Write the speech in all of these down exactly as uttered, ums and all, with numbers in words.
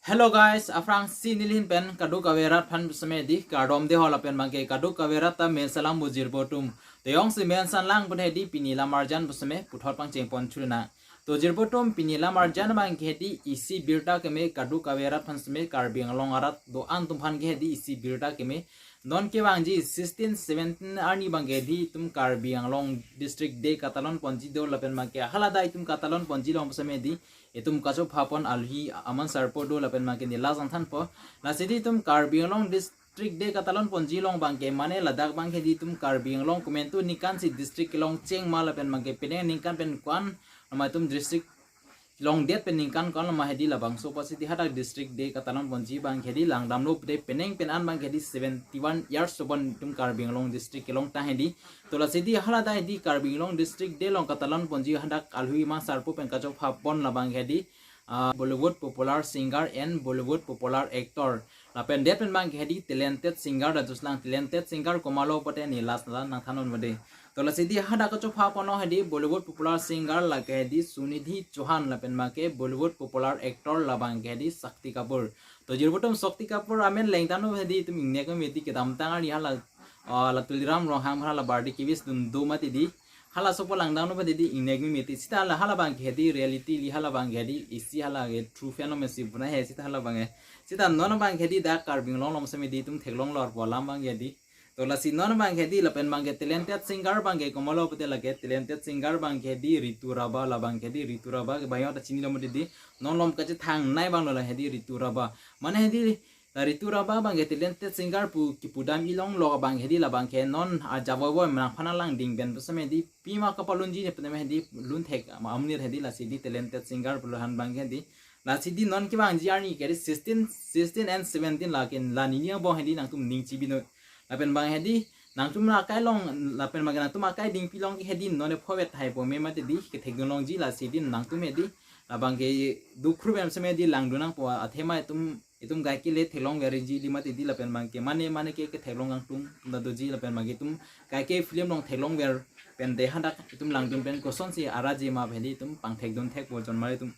Hello guys, aphrangsi nelihin pen kadokave rat aphan pusitame di kardom deho lapen abangke kadokave rat ta mensalam bujir botum. To jongsi mensan lang pun hedi pini lamarjan pusitame puthot pangcheng pon chulina. To jirbotum pini lamarjan abangke hedi isi birta keme kadokave rat aphan pusitame Karbi Anglong arat do-an atum aphan ke hedi isi birta keme. Non kevangji sixteen seventeen arni abangke hedi itum Karbi Anglong District Day katalon ponji do lapen abangke haladak itum katalon ponji along pusitame di itum kachopha pon alhi aman sarpo do lapen abangke neli last angthanpo. Lasi di itum Karbi Anglong District Day katalon ponji along abangke mane ladak abangke hedi itum Karbi Anglong komantu ningkan si district kelong cheng ma lapen abangke penang ningkan pen ko-an nama itum district longdet pen ningkan ko-an nama hedi labangso apotsi di hadak District Day katalon ponji abangke hedi langdamlo pute penang pen an abangke hedi seventy one years chobon itum Karbi Anglong District kelong tang hedi. To lasi di haladak hedi Karbi Anglong District Day along katalon ponji hadak alhui aman sarpo pen kachopha pon labangke hedi, ah, Bollywood popular singer and Bollywood popular actor. Lapen det pen abangke hedi talented singer, da duslang talented singer komatlo pute neli last la nangthannon made. To lasi di hadak kachopha pon along hedi Bollywood popular singer lake hedi Sunidhi Chauhan lapen abangke Bollywood popular actor labangke hedi Shakti Kapoor. To jirbotum Shakti Kapoor amen langdamlo hedi itum ingnek meme di kedamtang arni hala, ah, la Tuliram Ronghang hala birthday kewish dun do mati di. Halaso apot langdamlo hedi ingnek meme ti sita la hala abangke hedi reality li hala abangke hedi isi hala ke true fan mesi puna he sita hala abangke. Sita non abangke hedi dak Karbi Anglong along pusitame di itum theklong lor po alam abangke hedi. To lasi non abangke hedi lapen abangke talented singer abangke komatlo pute lake talented singer abangke hedi Ritu Rabha labangke hedi Ritu Rabha ke bayo ta chinilo mati di. Non malom kachethang nai abanglo la hedi Ritu Rabha. Mane hedi la Ritu Rabha abangke talented singer pu kipudam ilong lo abangke hedi labangke non ajabo bo menang phana lang ding pen pusitame di pima kapalunji ne putame hedi lun thek ma amonit hedi lasi di talented singer pulo han abangke hedi. Lasi di non kevangji arni ke hedi sixteen, sixteen and seventeen lake la nini abong hedi nangtum ning chibi noi. Lapen abang hedi nangtum akai along lapen abang nangtum akai dingpi along ke hedi non e phovet hai po meme mati di kethekdun longji lasi di nangtum hedi labangke dukhu pen pusitame di langdun nangpo athema itum itum kaike le theklong verji li mati di lapen abangke mane mane ke ketheklong kangtung atum ta doji lapen abangke itum kaike film along theklong ver pen de hadak itum langdun pen kosonsi araji ma hedi itum pangthekdun thekpo jon mari itum.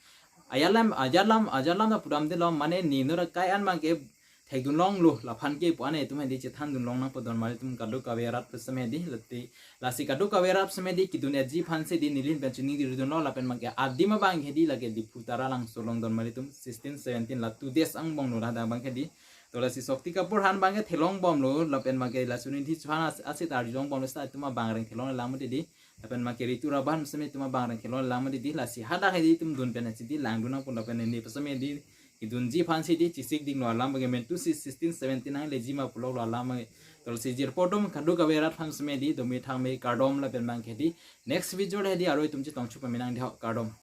Ajalam, ajalam, ajalam ta pudam delo mane neli non akai an abangke thekdun longlo laphan ke pu-an itum hedi chethandun long nangpo jon mari itum kadokave rat pusitame di lati. Lasi kadokave rat pusitame di kedun etji aphansi di nelihin pen chini di dunlo lapen abangke adim abangke hedi lake Diphu Taralangso along jon mari itum sixteen seventeen la two days angbong lo hadak abangke hedi. To lasi Shakti Kapoor han abangke theklong bomlo lapen abangke la Sunidhi Chauhan as-, asit arjulong bomlo sita itum abang reng theklong lang mati di. Lapen abangke Ritu Rabha han pusitame itum abang reng theklong lang mati di lasi hadak hedi itum dun pen hedi langdun nangpo lapen neli pusitame di kedunji aphansi di chesik dinglo alam abangke mentu si sixteen seventeen nangleji ma pulo lo alam abangke. To lasi jirbotum kadokave rat aphan pusitame di domi thangme kardom lapen abangke hedi next video hedi aro itum chetong chu pame nang deho kardom.